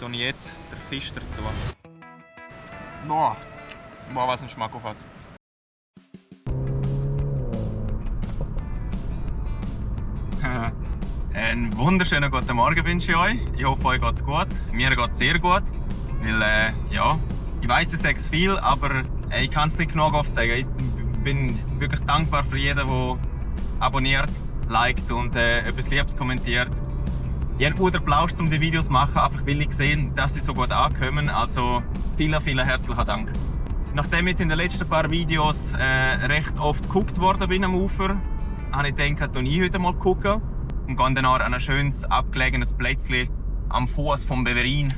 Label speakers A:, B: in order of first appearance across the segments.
A: tue ich jetzt den Fisch dazu. Boah, was ein Geschmack auf hat. Einen wunderschönen guten Morgen wünsche ich euch. Ich hoffe, euch geht's gut. Mir geht's sehr gut. Weil, ja, ich weiss, ich sage es viel, aber ich kann es nicht genug oft sagen. Ich bin wirklich dankbar für jeden, der abonniert, liked und etwas Liebes kommentiert. Ich habe guten Applaus, um die Videos zu machen, einfach weil ich sehe, dass sie so gut ankommen. Also vielen, vielen herzlichen Dank. Nachdem ich jetzt in den letzten paar Videos recht oft geguckt worden bin am Ufer, habe ich gedacht, ich heute mal gucken und gehe dann an ein schönes, abgelegenes Plätzchen am Fuß vom Beverin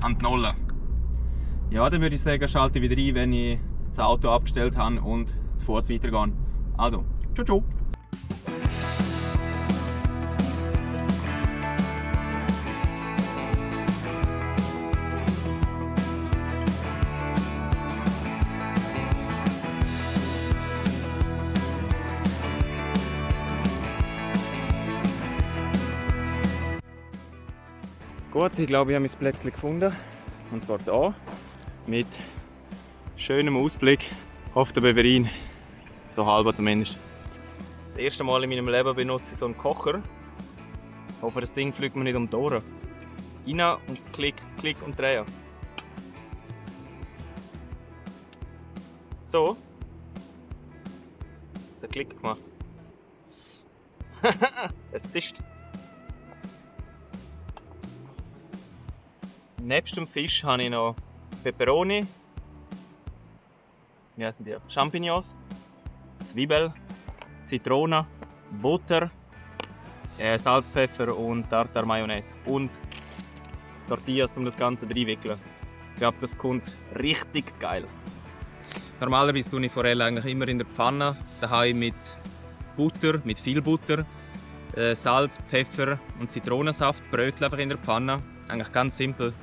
A: an die Nolle. Ja, dann würde ich sagen, schalte ich wieder ein, wenn ich das Auto abgestellt habe und zu Fuß weitergehe. Also, ciao, ciao! Gut, ich glaube, ich habe mein Plätzchen gefunden. Und zwar hier. Mit schönem Ausblick auf den Beverin. So halber zumindest. Das erste Mal in meinem Leben benutze ich so einen Kocher. Ich hoffe, das Ding fliegt mir nicht um die Ohren. Rein und klick, klick und drehen. So. Es hat Klick gemacht. Es zischt. Nebst dem Fisch habe ich noch Peperoni, wie heißen die? Champignons, Zwiebel, Zitrone, Butter, Salz, Pfeffer und Tartar Mayonnaise. Und Tortillas, um das Ganze reinwickeln. Ich glaube, das kommt richtig geil. Normalerweise tue ich Forelle eigentlich immer in der Pfanne, daheim mit Butter, mit viel Butter, Salz, Pfeffer und Zitronensaft, Brötchen einfach in der Pfanne. Eigentlich ganz simpel.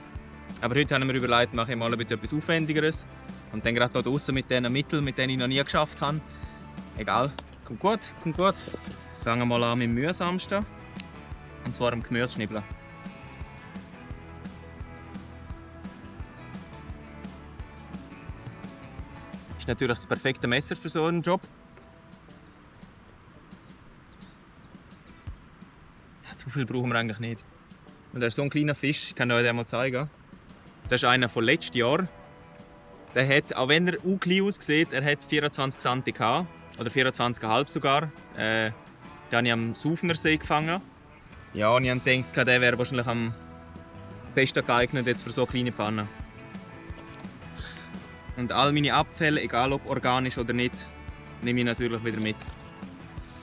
A: Aber heute haben wir überlegt, mache ich mal etwas Aufwendigeres. Und dann gerade hier draussen mit diesen Mitteln, mit denen ich noch nie geschafft habe. Egal, kommt gut, kommt gut. Fangen wir mal an mit dem mühsamsten. Und zwar am Gemüseschnibbeln. Ist natürlich das perfekte Messer für so einen Job. Ja, zu viel brauchen wir eigentlich nicht. Und das ist so ein kleiner Fisch, ich kann euch den mal zeigen. Das ist einer von letztem Jahr. Der hat, auch wenn er klein aussieht, er hat 24 cm gehabt, oder 24,5 sogar. Den habe ich am Saufner See gefangen. Ja, und ich habe gedacht, der wäre wahrscheinlich am besten geeignet jetzt für so kleine Pfannen. Und all meine Abfälle, egal ob organisch oder nicht, nehme ich natürlich wieder mit.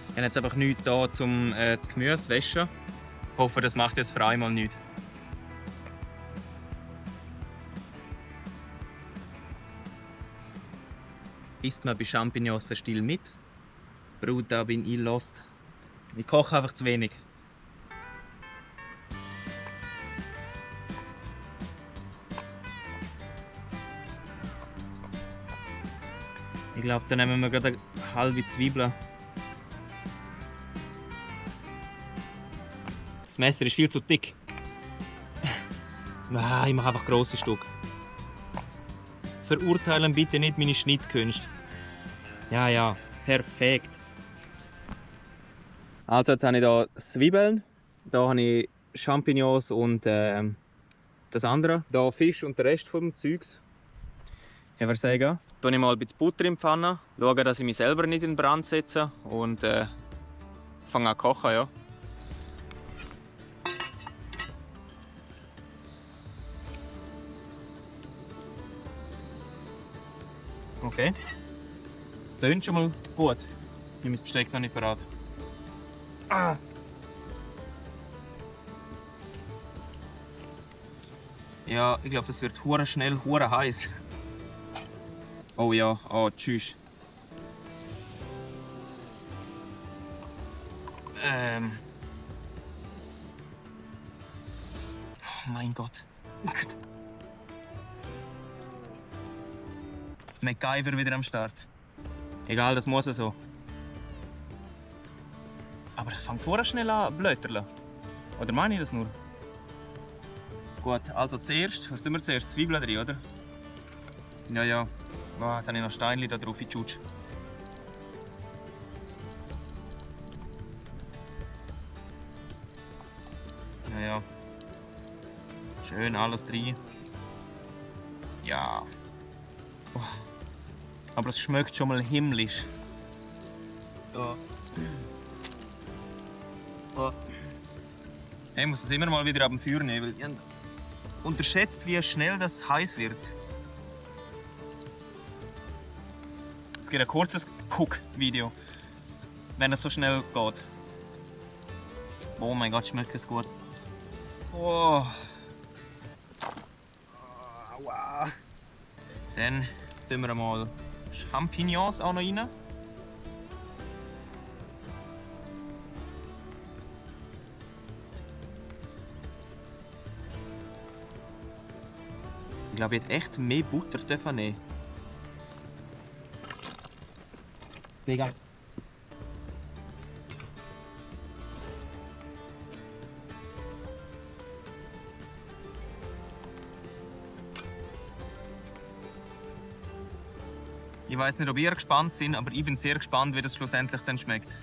A: Ich habe jetzt einfach nichts da, um das Gemüse zu waschen. Ich hoffe, das macht jetzt für einmal nichts. Isst man bei Champignons den Stiel mit? Brut, da bin ich lost. Ich koche einfach zu wenig. Ich glaube, dann nehmen wir gerade eine halbe Zwiebel. Das Messer ist viel zu dick. Nein, ich mache einfach grosse Stücke. Verurteilen bitte nicht meine Schnittkünste. Ja, perfekt. Also jetzt habe ich hier Zwiebeln, hier habe ich Champignons und das andere. Hier Fisch und der Rest vom Zeugs. Ich würde sagen, tue ich mal ein bisschen Butter in die Pfanne, schaue, dass ich mich selber nicht in den Brand setze und fange an zu kochen. Ja. Okay. Das tönt schon mal gut. Ich habe mein Besteck noch nicht parat. Ah. Ja, ich glaube, das wird hure schnell, hure heiß. Oh ja, oh tschüss. Oh mein Gott. MacGyver wieder am Start. Egal, das muss so. Aber es fängt vorher schnell an blöterle. Oder meine ich das nur? Gut, also zuerst, was tun wir zuerst? Zwiebeln drin, oder? Ja, ja. Oh, jetzt habe ich noch Steinchen da drauf, ich tschutsch. Ja, ja. Schön alles drin. Ja. Oh. Aber es schmeckt schon mal himmlisch. Ja. Oh. Ich muss es immer mal wieder ab dem Feuer nehmen, weil ich habe unterschätzt, wie schnell das heiß wird. Es gibt ein kurzes Cook-Video, wenn es so schnell geht. Oh mein Gott, schmeckt es gut. Oh. Wow. Dann tun wir mal Champignons auch noch rein. Ich glaube, ich hätte echt mehr Butter nehmen. Vegan. Ich weiß nicht, ob ihr gespannt seid, aber ich bin sehr gespannt, wie das schlussendlich dann schmeckt.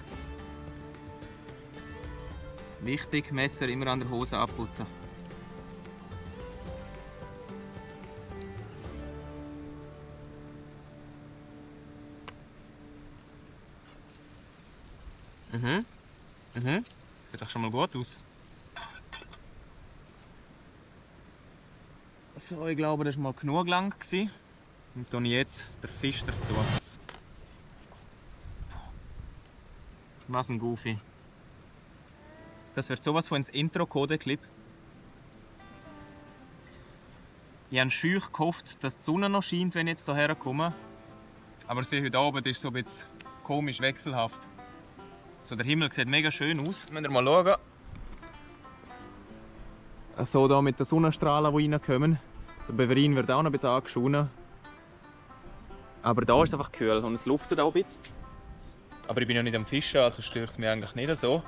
A: Wichtig, Messer immer an der Hose abputzen. Sieht doch schon mal gut aus. So, ich glaube, das war mal genug lang. Und dann jetzt den Fisch dazu. Was ein Goofy. Das wird sowas von ins Intro-Code-Clip. Ich habe schüch gehofft, dass die Sonne noch scheint, wenn ich jetzt hierher komme. Aber sie heute Abend ist so ein bisschen komisch wechselhaft. So, der Himmel sieht mega schön aus. Müsst ihr mal schauen. So, hier mit den Sonnenstrahlen, die reinkommen. Der Beverin wird auch noch ein bisschen angeschonen. Aber da ist es einfach kühl und es luftet auch ein bisschen. Aber ich bin ja nicht am Fischen, also stört es mich eigentlich nicht so.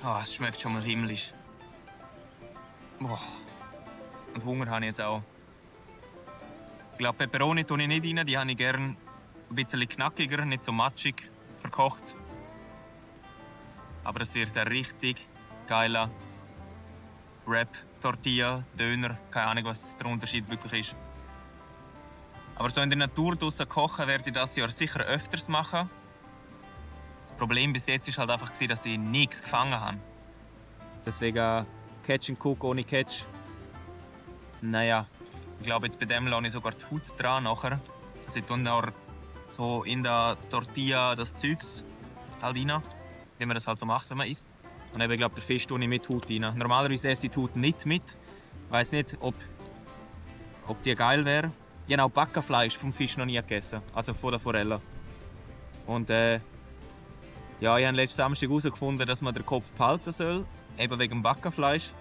A: Ah, es schmeckt schon mal himmlisch. Boah. Und Hunger habe ich jetzt auch. Ich glaube, Peperoni tue ich nicht rein, die habe ich gerne ein bisschen knackiger, nicht so matschig verkocht. Aber es wird ein richtig geiler Wrap, Tortilla, Döner, keine Ahnung, was der Unterschied wirklich ist. Aber so in der Natur draussen kochen werde ich das Jahr sicher öfters machen. Das Problem bis jetzt war halt einfach, dass ich nichts gefangen habe. Deswegen Catch and Cook ohne Catch. Naja, ich glaube, jetzt bei dem lasse ich sogar die Haut dran nachher. Also ich tue auch so in der Tortilla das Zeugs halt rein, wie man das halt so macht, wenn man isst. Und eben, ich glaube, der Fisch tue ich mit Haut rein. Normalerweise esse ich die Haut nicht mit. Ich weiss nicht, ob die geil wäre. Ich habe auch Backenfleisch vom Fisch noch nie gegessen, also von der Forelle. Und ja, ich habe letzten Samstag herausgefunden, dass man den Kopf behalten soll, eben wegen dem Backenfleisch.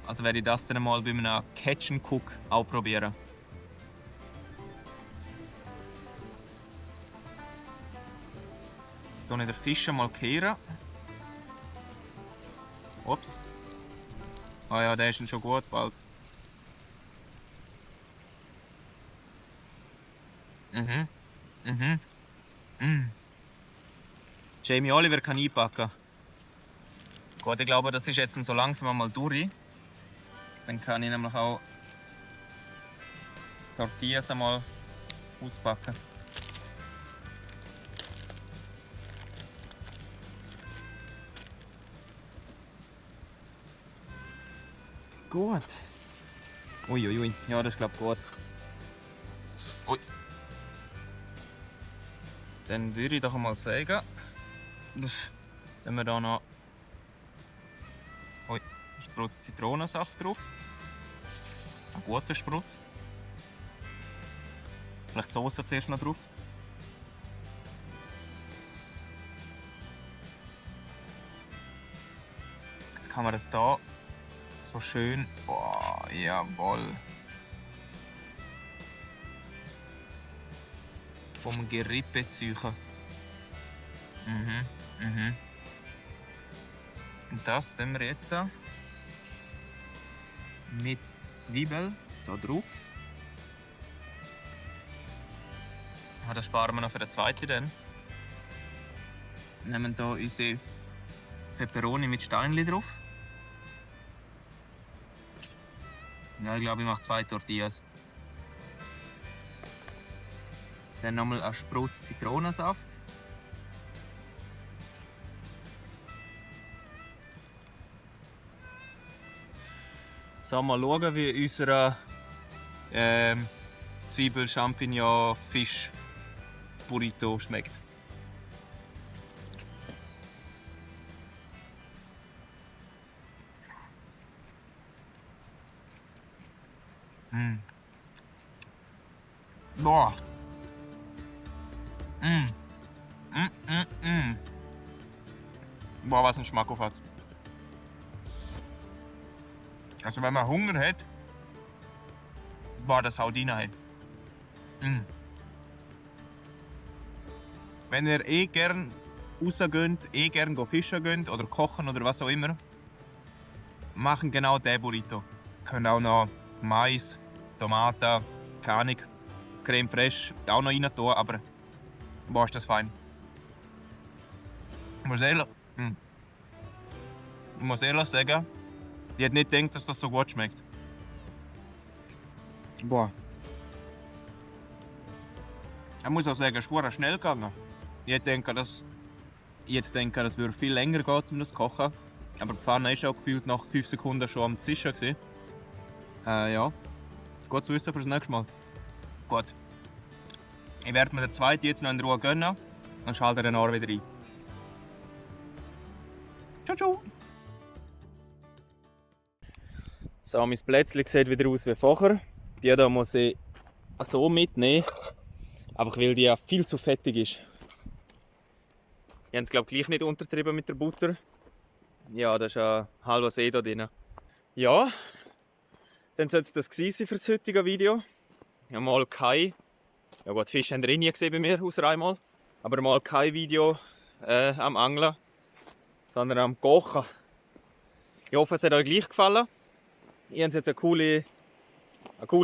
A: Also werde ich das dann mal bei einem Catch and Cook auch probieren. Jetzt tue ich den Fisch mal kehren. Ups. Ah ja, der ist schon gut bald. Jamie Oliver kann einpacken. Gut, ich glaube, das ist jetzt so langsam mal durch. Dann kann ich nämlich auch Tortillas einmal auspacken. Gut. Uiuiui, ja, das ist glaube ich gut. Ui. Dann würde ich doch einmal sagen, wenn wir da noch einen Sprutz Zitronensaft drauf. Ein guter Sprutz. Vielleicht die Soße zuerst noch drauf. Jetzt kann man das hier so so schön. Boah, jawohl. Vom Gerippe-Zeug. Und das tun wir jetzt mit Zwiebel hier drauf. Das sparen wir noch für den zweiten dann. Nehmen hier unsere Peperoni mit Steinchen drauf. Ja, ich glaube, ich mache 2 Tortillas. Dann nochmal ein Sprutz Zitronensaft. So, mal schauen, wie unser Zwiebel-Champignon-Fisch-Burrito schmeckt. Boah. Boah, was ein Geschmack auf hat. Also wenn man Hunger hat, boah, das haut rein. Wenn ihr gern rausgeht, gern fischen geht oder kochen oder was auch immer, machen genau diesen Burrito. Könnt auch noch Mais, Tomaten, keine Ahnung, Creme fraiche auch noch rein tun, aber boah, ist das fein. Ich muss ehrlich sagen, ich hätte nicht gedacht, dass das so gut schmeckt. Boah. Ich muss auch sagen, es ist schnell gegangen. Ich denke, das würde viel länger gehen, um das zu kochen. Aber die Pfanne war auch gefühlt nach 5 Sekunden schon am Zischen. Ja. Gut zu wissen für das nächste Mal. Gut. Ich werde mir den zweiten jetzt noch in Ruhe gönnen und schalte den nachher wieder ein. Ciao, ciao! So, mein Plätzchen sieht wieder aus wie vorher. Die hier muss ich so mitnehmen, einfach weil die ja viel zu fettig ist. Ich habe es glaube gleich nicht untertrieben mit der Butter. Ja, da ist ein halber See da drin. Ja, dann soll es das gewesen sein für das heutige Video. Ich habe mal kein, ja gut, Fisch haben ihr nie gesehen bei mir, außer einmal. Aber mal kein Video am Angeln, sondern am Kochen. Ich hoffe, es hat euch gleich gefallen. Ich habe jetzt eine coole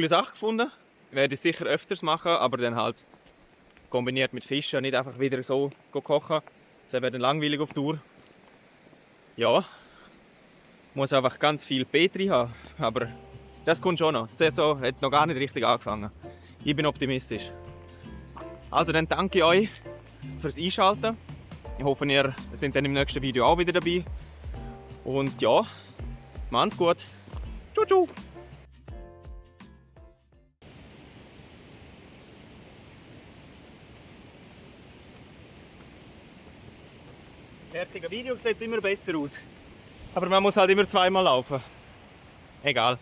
A: Sache gefunden. Ich werde es sicher öfters machen, aber dann halt kombiniert mit Fischen, nicht einfach wieder so kochen. Das wäre dann langweilig auf Tour. Ja, muss einfach ganz viel Petri haben, aber das kommt schon noch. Die Saison hat noch gar nicht richtig angefangen. Ich bin optimistisch. Also dann danke ich euch fürs Einschalten. Ich hoffe, ihr seid dann im nächsten Video auch wieder dabei. Und ja, macht's gut. Ciao, ciao! Fertiges Video sieht immer besser aus. Aber man muss halt immer zweimal laufen. Egal.